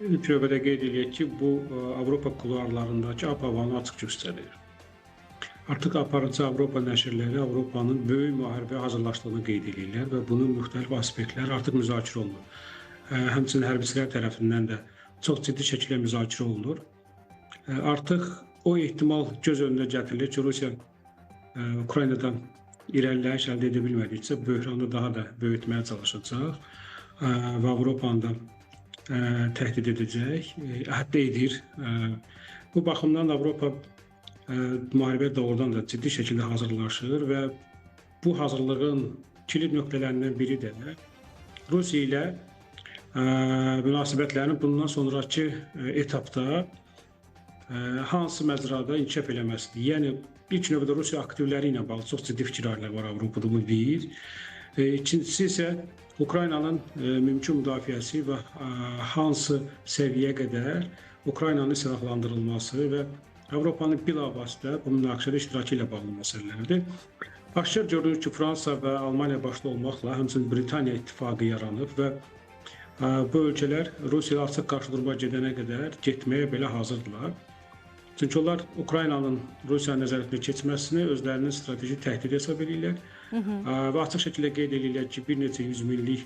İlk növbədə qeyd eləyək ki, bu Avropa kuluarlarındakı ab-havanı açıq göstərir. Artıq aparıcı Avropa nəşrləri Avropanın böyük müharibəyə hazırlaşdığını qeyd eləyirlər və bunun müxtəlif aspektləri artıq müzakirə olunur. Həmçinin hərbiçilər tərəfindən də çox ciddi şəkildə müzakirə olunur. Artıq o ehtimal göz önünə gətirilir ki, Rusiya Ukraynadan irəliləyiş əldə edə bilmədikcə böhranı daha da böyütməyə çalışacaq və Avropanı da təhdid edəcək, hətta edir. Bu baxımdan Avropa müharibəyə doğrudan da ciddi şəkildə hazırlaşır və bu hazırlığın kilid nöqtələrindən biri də Rusiya ilə münasibətlərinin bundan sonrakı etapda hansı məcrada inkişaf eləməsidir. Yəni, ilk növbədə Rusiya aktivləri ilə bağlı çox ciddi fikir ayrılığı var Avropada, bu bir. İkincisi isə Ukraynanın mümkün müdafiəsi və hansı səviyyə qədər Ukraynanın silahlandırılması və Avropanın bilavasitə bu münaqişədə iştirakı ilə bağlı məsələlərdir. Aşkar görünür ki, Fransa və Almaniya başda olmaqla həmçinin Britaniya ittifaqı yaranıb və bu ölkələr Rusiya ilə açıq qarşıdurma gedənə qədər getməyə belə hazırdılar. Çünki onlar Ukraynanın Rusiya nəzarətinə keçməsini özlərinin strateji təhdidi hesab edirlər və açıq şəkildə qeyd edirlər ki, bir neçə yüz minlik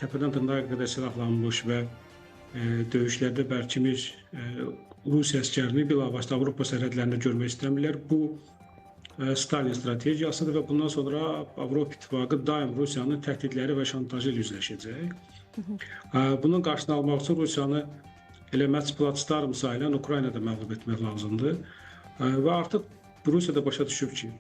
təpədən dırnağa qədər silahlanmış və döyüşlərdə bərkimiş Rusiya əsgərini bilavasitə Avropa sərhədlərində görmək istəmirlər. Bu Stalin strategiyasıdır və bundan sonra Avropa İttifaqı daim Rusiyanın təhdidləri və şantajı ilə üzləşəcək. Bunun qarşısını almaq üçün Rusiyanı elə məhz platsdarm sayılan Ukraynada məğlub etmək lazımdır. Və artıq Rusiya da başa düşüb ki,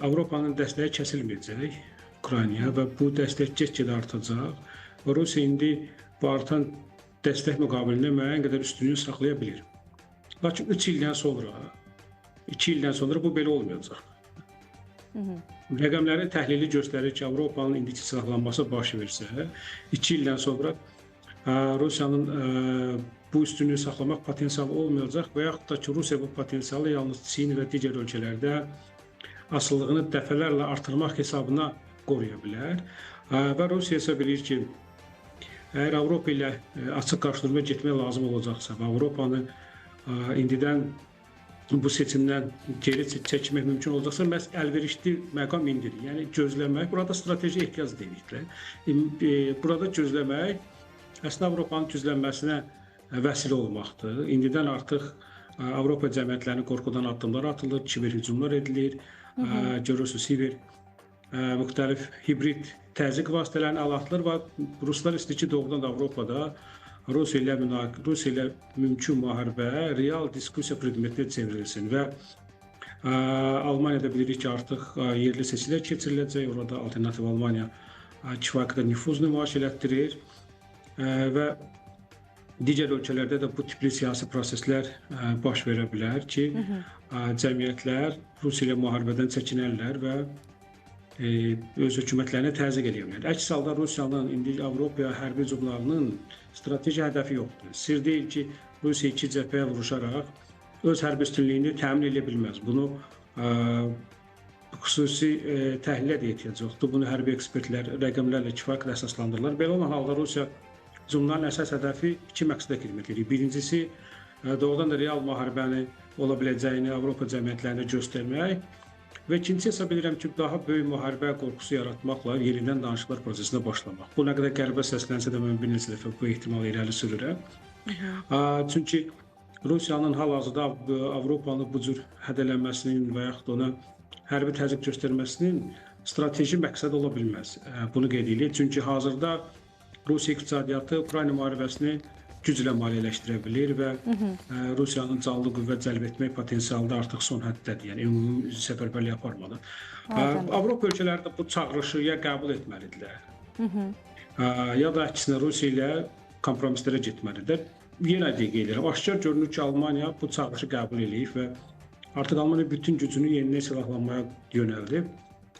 Avropanın dəstəyi kəsilməyəcək Ukraynaya və bu dəstək get-gedə artacaq. Və Rusiya indi bu artan dəstək müqabilində müəyyən qədər üstünlüyü saxlaya bilir. Lakin 3 ildən sonra, 2 ildən sonra bu belə olmayacaq. Rəqəmlərin təhlili göstərir ki, Avropanın indiki silahlanması baş versə, 2 ildən sonra Rusiyanın bu üstünlüyü saxlamaq potensialı olmayacaq və yaxud da ki, Rusiya bu potensialı yalnız Çin və digər ölkələrdə asılılığını dəfələrlə artırmaq hesabına qoruya bilər. Və Rusiya hesab edir ki, əgər Avropa ilə açıq qarşıdurmaya getmək lazım olacaqsa və Avropanı indidən bu seçimdən geri çəkmək mümkün olacaqsa, məhz əlverişli məqam indidir. Yəni gözləmək, burada strateji ehtiyac dediklər. Burada gözləmək əslində Avropanın güclənməsinə vəsilə olmaqdır. İndidən artıq Avropa cəmiyyətlərinin qorxudan addımlar atılır, kiber hücumlar edilir, görürsünüz, siber müxtəlif hibrid təzyiq vasitələrini əl atılır və ruslar istəyir ki, doğrudan da Avropada Rusiya ilə mümkün müharibə real diskussiya predmetinə çevrilsin və Almaniyada bilirik ki, artıq yerli seçkilər keçiriləcək, orada alternativ Almaniya kifayət qədər nüfuz nümayiş elətdirir və digər ölkələrdə də bu tipli siyasi proseslər baş verə bilər ki, cəmiyyətlər Rusiya ilə müharibədən çəkinərlər və öz hökumətlərinə təzyiq eləyə bilər. Əks halda Rusiyanın indi Avropaya hərbi hücumlarının strateji hədəfi yoxdur. Sir deyil ki, Rusiya iki cəbhəyə vuruşaraq öz hərbi üstünlüyünü təmin edə bilməz. Bunu xüsusi təhlilə də ehtiyac yoxdur. Bunu hərbi ekspertlər rəqəmlərlə kifayət qədər əsaslandırırlar. Belə olan halda Rusiya hücumların əsas hədəfi iki məqsədə xidmət edir. Birincisi, doğrudan da real müharibəni ola biləcəyini Avropa cəmiyyətlərinə göstərmək və ikincisi hesab edirəm ki, daha böyük müharibə qorxusu yaratmaqla yenidən danışıqlar prosesinə başlamaq. Bu nə qədər qəribə səslənsə də mən bir neçə dəfə bu ehtimalı irəli sürürəm. Çünki Rusiyanın hal-hazırda Avropanı bu cür hədələnməsinin və yaxud ona hərbi təzyiq göstərməsinin strateji məqsədi ola bilməz. Bunu qeyd edirik. Çünki hazırda Rusiya iqtisadiyyatı Ukrayna müharibəsini güclə maliyyələşdirə bilir və Rusiyanın canlı qüvvə cəlb etmək potensialı da artıq son həddədir. Yəni ümumi səfərbərlik aparmadan. Avropa ölkələri də bu çağırışı ya qəbul etməlidirlər, ya da əksinə Rusiya ilə kompromislərə getməlidirlər. Yenə də qeyd edirəm, aşkar görünür ki, Almaniya bu çağırışı qəbul eləyib və artıq Almaniya bütün gücünü yenidən silahlanmaya yönəldib.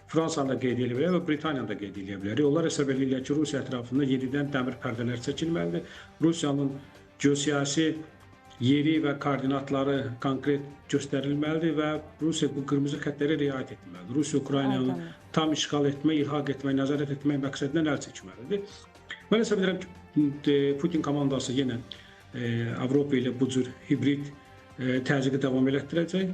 Fransanı da qeyd edə bilər və Britaniyanı da qeyd edə bilərik. Onlar hesab edirlər ki, Rusiya ətrafında yenidən dəmir pərdələr çəkilməlidir. Rusiyanın geosiyasi yeri və koordinatları konkret göstərilməlidir və Rusiya bu qırmızı xətlərə riayət etməlidir. Rusiya Ukraynanı tam işğal etmək, ilhaq etmək, nəzarət etmək məqsədindən əl çəkməlidir. Mən hesab edirəm ki, Putin komandası yenə Avropa ilə bu cür hibrid təzyiqi davam elətdirəcək.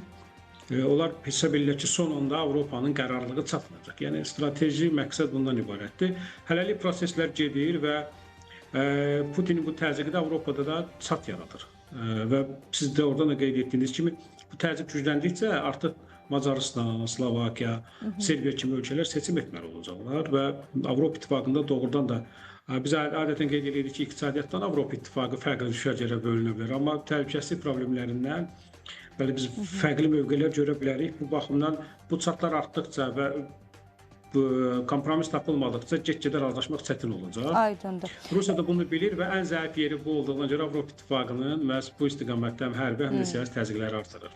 Onlar hesab edirlər ki, son anda Avropanın qərarlılığı çatmayacaq. Yəni strateji məqsəd bundan ibarətdir. Hələlik proseslər gedir və Putinin bu təzyiqi də Avropada da çat yaradır. Və siz də oradan da qeyd etdiyiniz kimi bu təzyiq gücləndikcə artıq Macarıstan, Slovakiya, Serbiya kimi ölkələr seçim etməli olacaqlar və Avropa İttifaqında doğrudan da biz adətən qeyd edirik ki, iqtisadiyyatdan Avropa İttifaqı fərqli düşərgələrə bölünə bilər, amma təhlükəsizlik problemlərindən bəli biz fərqli mövqelər görə bilərik. Bu baxımdan bu çatlar artdıqca və bu kompromis tapılmadıqca get-gedə razılaşmaq çətin olacaq. Aydındır. Rusiya da bunu bilir və ən zəif yeri bu olduğuna görə Avropa İttifaqının məhz bu istiqamətdə həm hərbi, həm də siyasi təzyiqləri artırır.